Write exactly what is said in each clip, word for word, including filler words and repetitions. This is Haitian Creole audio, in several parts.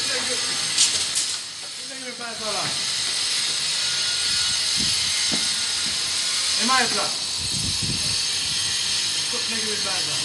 Nèg yo, nèg yo pa sa la. E mayèt la. Kot nèg yo pa sa.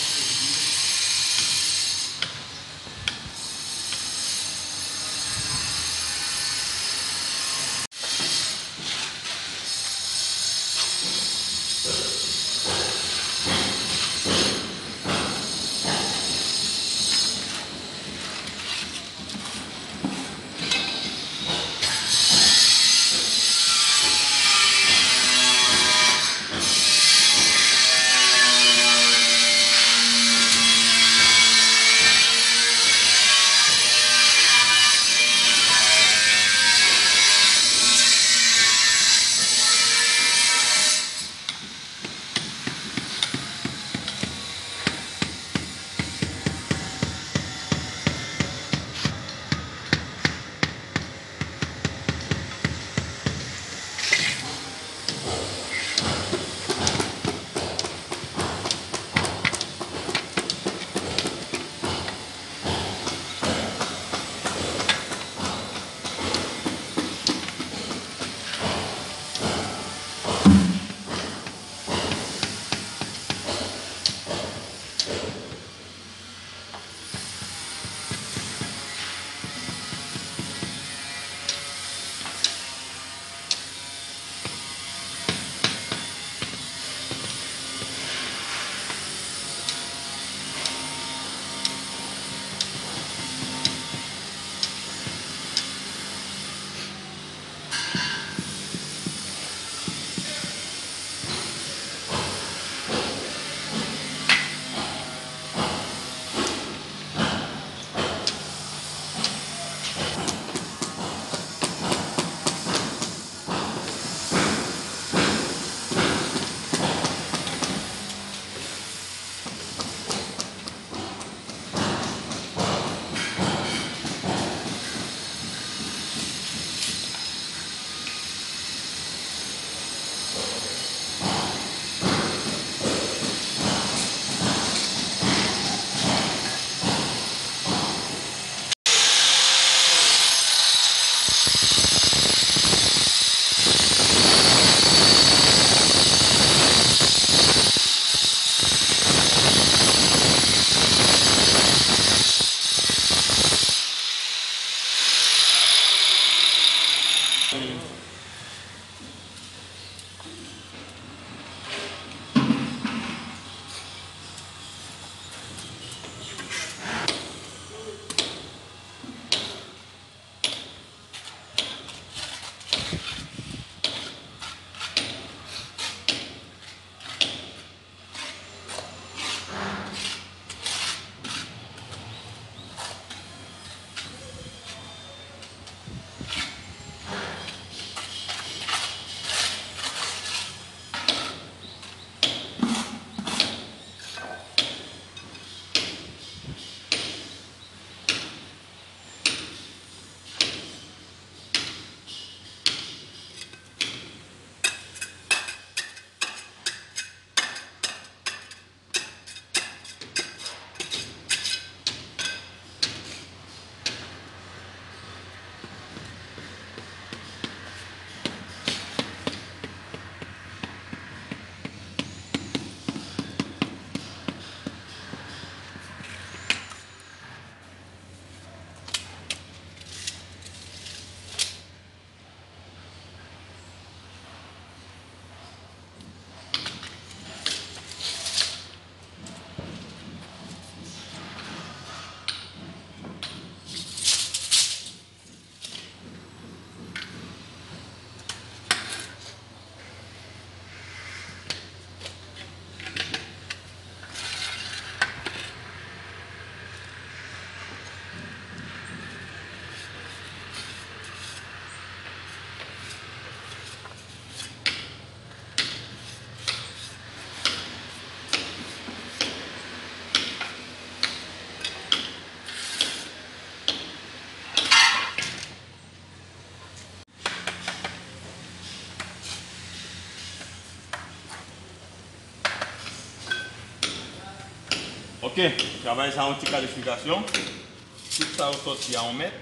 Ok, travay sa yon ti kalifikasyon. Tout sa yo sòti a yon mèt.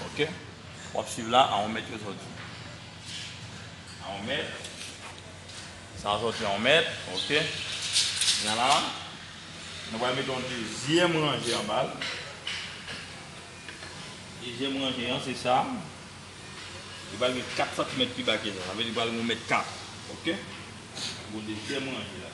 Ok. W ap swiv la, a yon mèt yo sòti. A yon mèt. Sa a sòti a yon mèt. Ok. Kounye a la, nou pral mete yon dezyèm ranje anba l. Dezyèm ranje an, se sa. Li pral gen kat santimèt pi ba ke sa. Sa vle di li pral gen yon mèt kat. Ok? Pou dezyèm ranje la.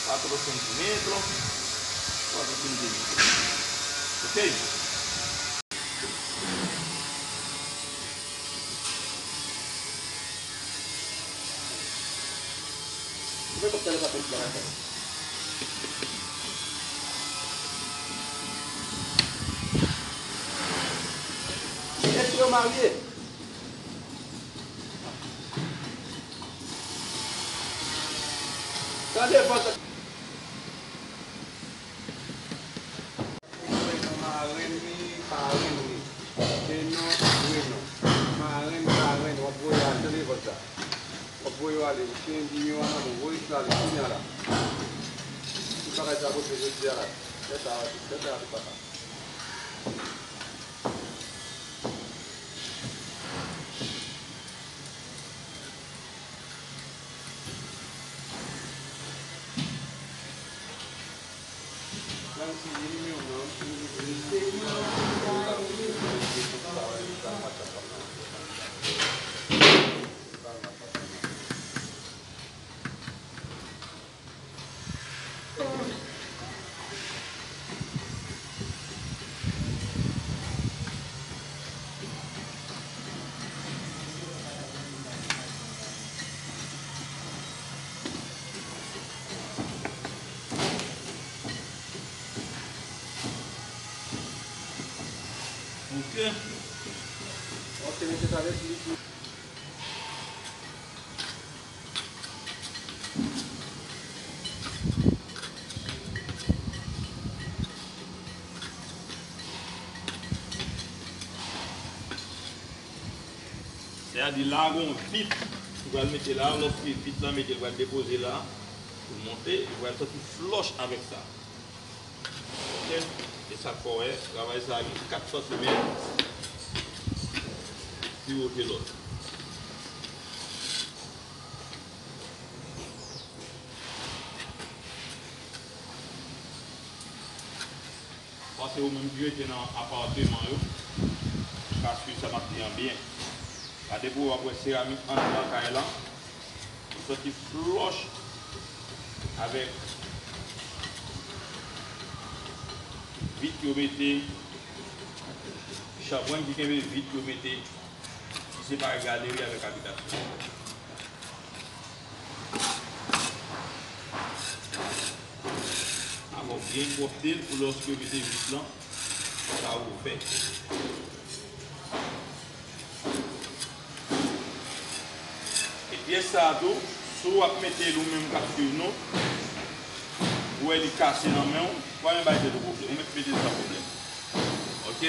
Cuatro centímetros, cuatro centímetros. Ok? Ou fè kòm tèlè pa konn pran lajan. Èske yo marye? Tande vòt. Marenn wi. Se non, vre non. Marenn, marenn, w ap voye al, tande vòt la. W ap voye yo ale, ou gen nimewo a nan men w, voye sa ale, kounye a la. Tout bagay sa pote jodi a la. Fè sa, fè sa, fè sa. Ok. Ok, mesye, sa vle di. Sètadi la gon vit ou pral mete la, lòske vit la mete, l pral depoze la pou l monte, li pral sòti flòch avèk sa. Ok? E sa k fè w wè travay sa a gen kat santimèt pi wo ke lòt. Panse ou menm ki rete nan apatman yo ka swiv sa m ap di an byen. Gade pou w ap wè seramik anndan kay la. Li sòti flòch avèk vit yo mete, chapwèn ki kenbe vit yo mete, ki separe galeri avèk abitasyon. Avè w byen pwòpte l pou lòske yo mete vit lan, sa ouvè. E pyès sa a tou, si w ap mete l ou menm k ap swiv nou, ou wè li kase nan men w, pa menm bay tèt ou pwoblèm, ou mèt mete l san pwoblèm. Ok?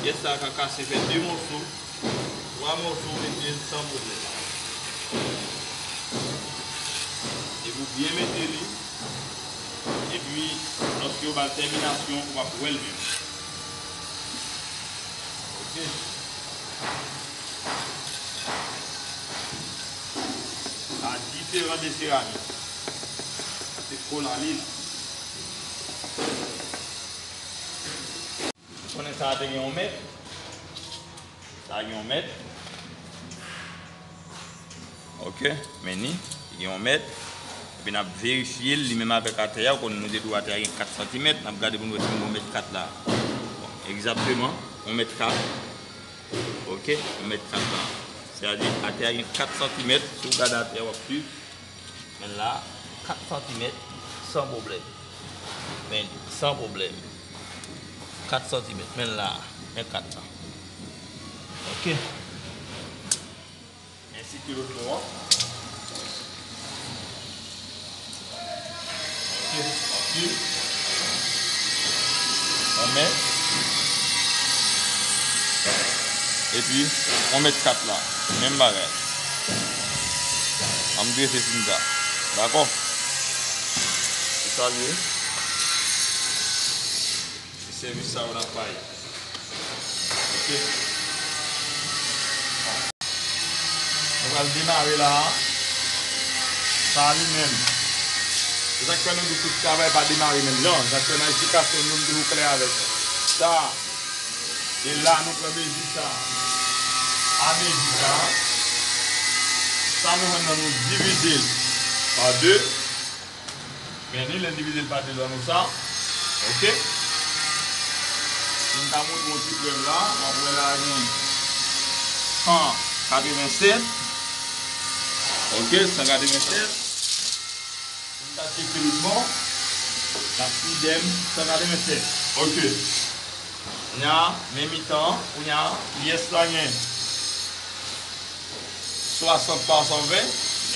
Pyès sa a ka kase, fè de mòso, twa mòso, ou mete l san pwoblèm. Epi w byen mete li. Epi, lòske yo ba l tèminasyon, w ap wè l menm. Ok. Sa diferan de seramik. Se kola li la. Ou konnen sa a te gen yon mèt. Sa a gen yon mèt. Ok, men ni, li gen yon mèt. Epi n ap verifye l, li menm avèk atè a, ou konn nou te di w atè a gen kat santimèt, n ap gade pou n wè si nou gon mèt kat la. Bon, egzakteman, yon mèt kat. Ok, yon mèt kat la. Sètadi, atè a gen kat santimèt, si w gade atè a, w ap swiv. Men la, kat santimèt, san pwoblèm. Men, san pwoblèm. Kat santimèt. Men la, men kat la. Ok. Ensi ke lòt bò an. Ok, ok. Yon mèt. Epi, yon mèt kat la. Menm bagay. An m drese fin sa. Dakò? Se sa l ye. Se sèvis sa yo n ap bay. Ok. Nou pral demare la a. Sa a li menm. Se sa k fè nou di tout travay pa demare menm jan. Se sa k fè nan esplikasyon nou, nou toujou klè avèk sa. E la, nou pran mezi sa a. A mezi sa a. Sa nou jwenn nan, nou divize l pa de. Men li, lè n divize l pa de, l ban nou sa. Ok. Si m ta montre w ti prèv la, w ap wè la gen san katrevennsèt. Ok, san katrevennsèt. Si m ta tcheke l bò, l ap idèm san katrevennsèt. Ok. Kounye a, men mitan an, kounye a, pyès la gen swasant pa san ven,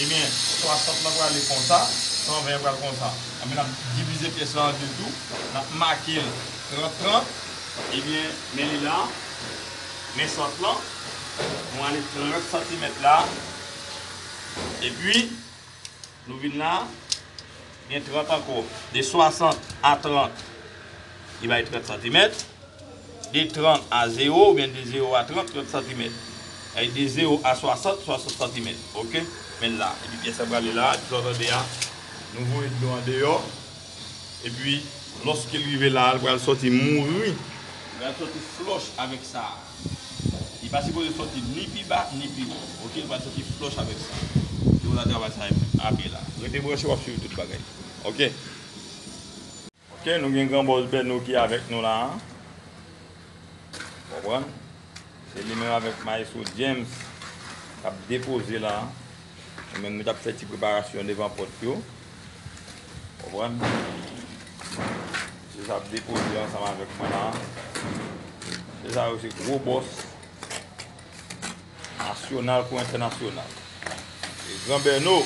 ebyen, swasant lan prale konsa, san ven an pral konsa. Ebyen, n ap divize pyès la an de tou, n ap make l trant trant, Ebyen, men li la, men sant lan, nou ale trant santimèt la, epi nou vin la, gen trant ankò, de swasant a trant, li bay trant santimèt, de trant a zewo, oubyen de zewo a trant, trant santimèt. E de zewo a swasant, swasant santimèt. Oke? Men la. Epi pyès la prale la, epi sa w tande a, nou voye dlo an deyò. Epi, lòske l rive la, l pral sòti mouri. L pral sòti flòch avèk sa. Li pa sipoze sòti ni pi ba, ni pi wo. Oke? L pral sòti flòch avèk sa. Se konsa travay sa ap ye la. Rete branche, w ap swiv tout bagay. Oke? Oke, nou gen Gran Bòs Bèno ki avèk nou la a. Konprann? Se li menm avèk Maestro James k ap depoze la a. Nou menm, nou t ap fè ti preparasyon devan pòt yo. Konprann? Se sa ap depoze ansanm avèk mwen la a. Se sa yo, se gwo bòs. Nasyonal kou entènasyonal. E Gran Bèno.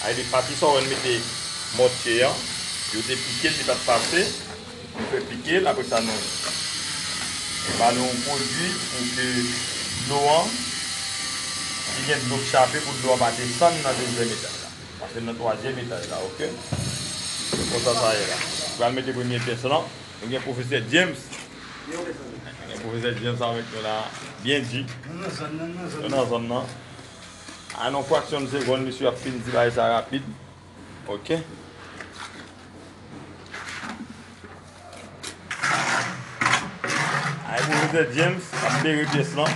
Ay de pati sa w wè n mete mòtye an. Yo te pike l, li pa t pase. Nou fè pike l, apre sa nou ba nou yon pwodui pou ke dlo an, si gen dlo k chape, pou dlo an pa desann nan dezyèm etaj la. Paske nan twazyèm etaj la, oke? Se konsa sa ye la. Pral mete premye pyès lan. Nou gen Pwofesè James. Gen Pwofesè James avèk nou la. Byen di. Nou nan zòn nan, nou nan zòn nan. Nou nan zòn nan. A nan fraksyon de segonn, misye ap fin ti bagay sa rapid. Oke. Ay, Pwofesè James ap bere pyès lan.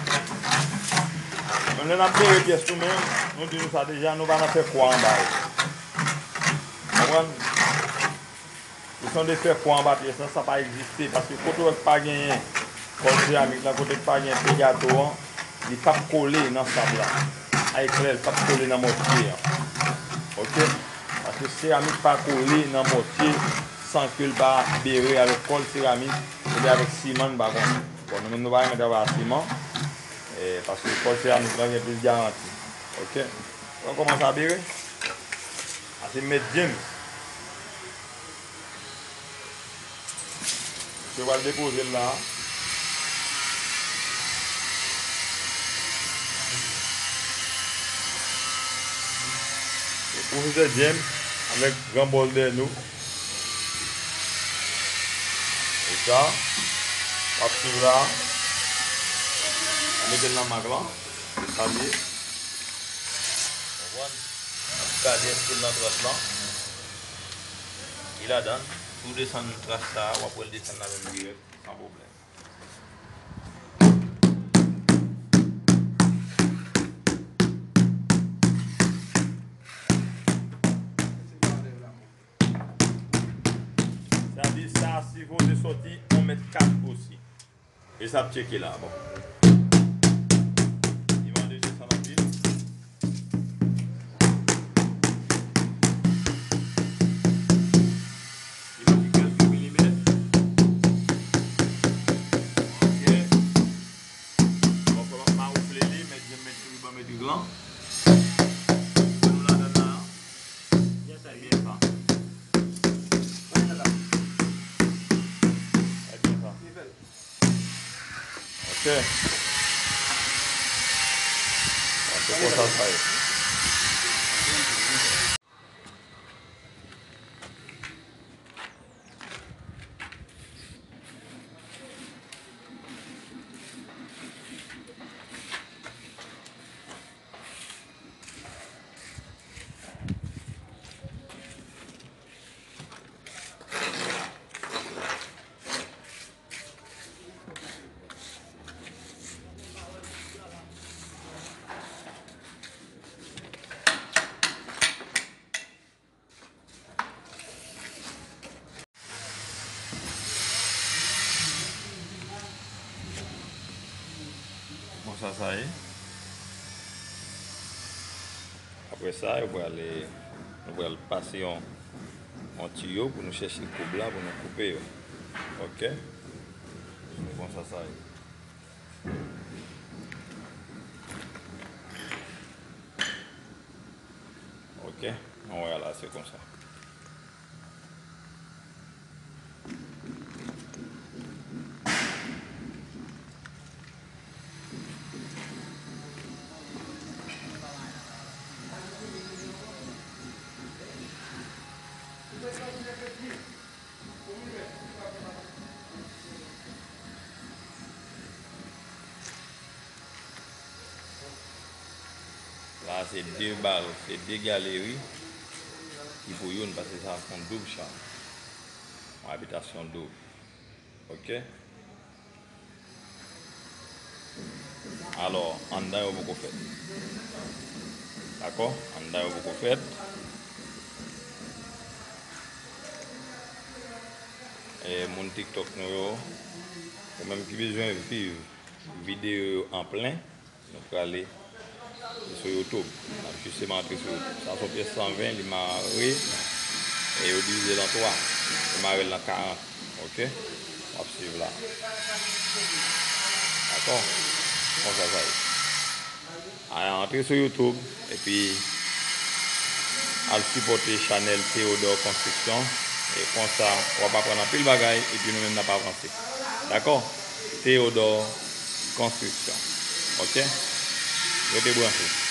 Menm lè n ap bere pyès nou menm, nou di nou sa deja, nou pa nan fè kwa anba yo. Konprann? Kesyon de fè kwa anba pyès lan, sa pa egziste, paske kote w wè k pa genyen kòl seramik la, kote k pa genyen pegato an, li p ap kole nan sab la. Ay klè, li p ap kole nan mòtye an. Oke? Paske seramik pa kole nan mòtye san ke l pa bere avèk kòl seramik oubyen avèk siman, n pa konnen. Bon, nou menm nou pa renmen travay ak siman, eh, paske kòl seramik lan gen plis garanti. Oke? Ou kòmanse a bere? A se Mèt James. Misye pral depoze l la. E Pwofesè James avèk Gran Bòs Bèno. E sa, w ap swiv la. Mete l nan mak lan. Sa l ye. Konprann? N ap gade èske l nan tras lan. Li ladan l. Si w desann tras sa a, w ap wè l desann la menm dirèk, san pwoblèm. Sa di sa sipoze sòti yon mèt kat osi. E sa ap tcheke la, bon. Li mande desann anpil. Li mande kèlke milimèt. Oke. Bon, fò m ap mawoufle li, mèt jan mèt riban, mèt glan. Nou ladan la. Byen fè, byen fè. Byen fè. Ok. Bon, se konsa sa ye. Konsa sa ye. Apre sa, yo pral, nou pral pase yon, yon tiyo pou nou chèche koub la, pou nou koupe yo. Ok? Se konsa sa ye. Ok? Nou wè la, se konsa. Se de bal, se de galeri ki pou youn, paske sa se yon doub chanm. Yon abitasyon doub. Ok? Alò, anndan yo poko fèt. Dakò? Anndan yo poko fèt. E moun TikTok nou yo, ou menm ki bezwen viv videyo yo an plen, nou prale sou YouTube. N ap jisteman antre sou YouTube. Sa se yon pyès san ven, li mare, e yo divize l an twa. Yo mare l nan karant. Ok? W ap swiv la. Dakò? Konsa sa ye. Antre sou YouTube, epi al sipòte chanèl Theodore Construction. E konsa, w ap aprann anpil bagay, epi nou menm n ap avanse. Dakò? Theodore Construction. Ok? Rete branche.